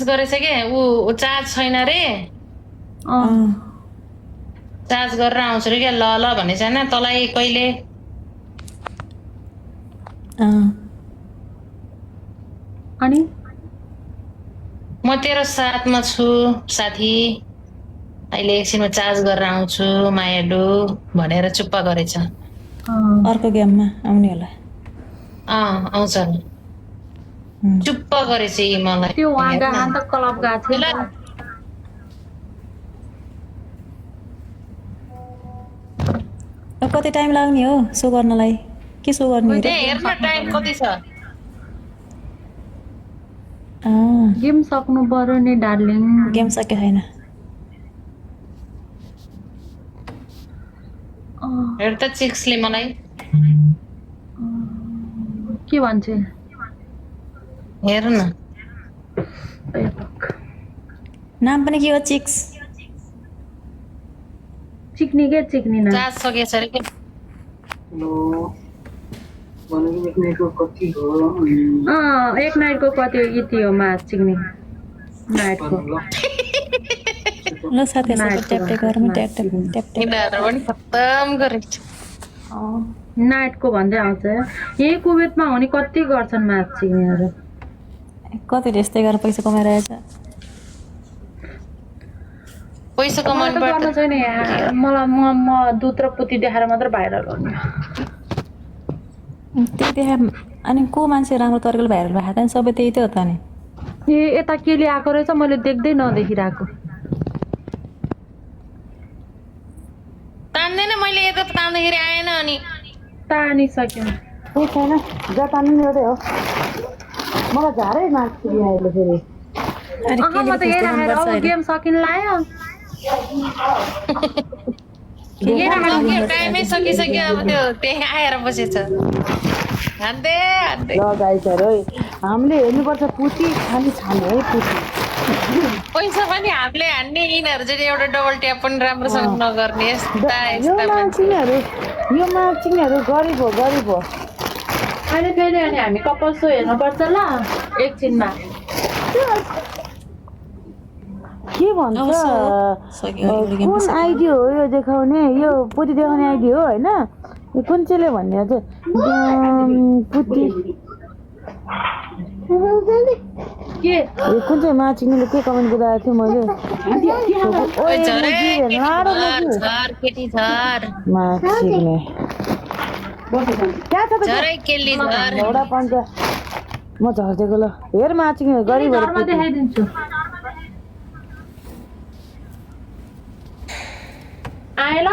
गरेछ के ऊ चार्ज छैन रे चार्ज गरेर आउँछु रे क्या ल ल भनेछ होइन तँलाई कहिले अनि म तेरो साथमा छु साथी अहिले एकछिनमा चार्ज गरेर आउँछु मायाडु भनेर चुप्प गरेछ अर्को गेममा आउने होला आउँछ चुप्प गरेछ यी मलाई त्यो वहाँ गएको त क्लब गएको थियो नि त कति टाइम लाग्ने हो सो गर्नलाई के सो गर्ने त्यहाँ हेर्न टाइम कति छ गेम सक्नु पर्यो नि डार्लिङ गेम सके छैन हेर त चिक्सले मलाई के भन्छ हेर न नाम पनि के हो चिक्स चिक्नी के चिक्नी न चार्ज सकेछ अरे के एक नाइटको कति यति हो म्याच चिक्नी नाइटको ल साथीहरुसँग ट्याप ट्याप गरौँ ट्याप ट्याप ट्याप ट्याप यिनीहरू पनि खत्तम गरेछ नाइटको भन्दै आउँछ यही कुवेतमा हो नि कति गर्छन् म्याच चिक्नीहरू कति यस्तै गरेर पैसा कमाइरहेछ पैसा मलाई त कमाउनु गर्नु छैन यहाँ मलाई म दुध र पुती देखाएर मात्र भाइरल गर्ने त्यही देखा अनि को मान्छे राम्रो तरिकाले भाइरल भएको त सबै त्यही त हो त नि ए यता केले आएको रहेछ मैले देख्दै नदेखिरहेको तान्दैन मैले यता तान्दाखेरि आएन अनि तानिसक्यो कोही छैन जतानु नि एउटै हो मलाई झारै मार्क्स अहिले फेरि अनि म त यही राखेर अब गेम सकिन लाग्यो टाइमै सकिसक्यो अब त्यो त्यही आएर बसेछ हान्दै हान्दै ल गाइजहरू है हामीले हेर्नुपर्छ पुची खाली छाने है पुची पैसा पनि हामीले हान्ने यिनीहरू चाहिँ एउटा डबल ट्याप पनि राम्रोसँग नगर्ने यस्ता यो यस्ता मार्चिङहरू गरिब हो अहिले फेरि अनि हामी कपल सो हेर्नुपर्छ ल एकछिनमा के भन्छ कुन आइडी हो यो देखाउने यो पुती देखाउने आइडी हो होइन यो कुन चाहिँले भन्ने चाहिँ पुती के यो कुन चाहिँ माचिङले के कमेन्ट गरिरहेको थियो मैले माचिङले एउटा पञ्च म झर्देको ल हेर माचिङ गरिब देखाइदिन्छु आए ल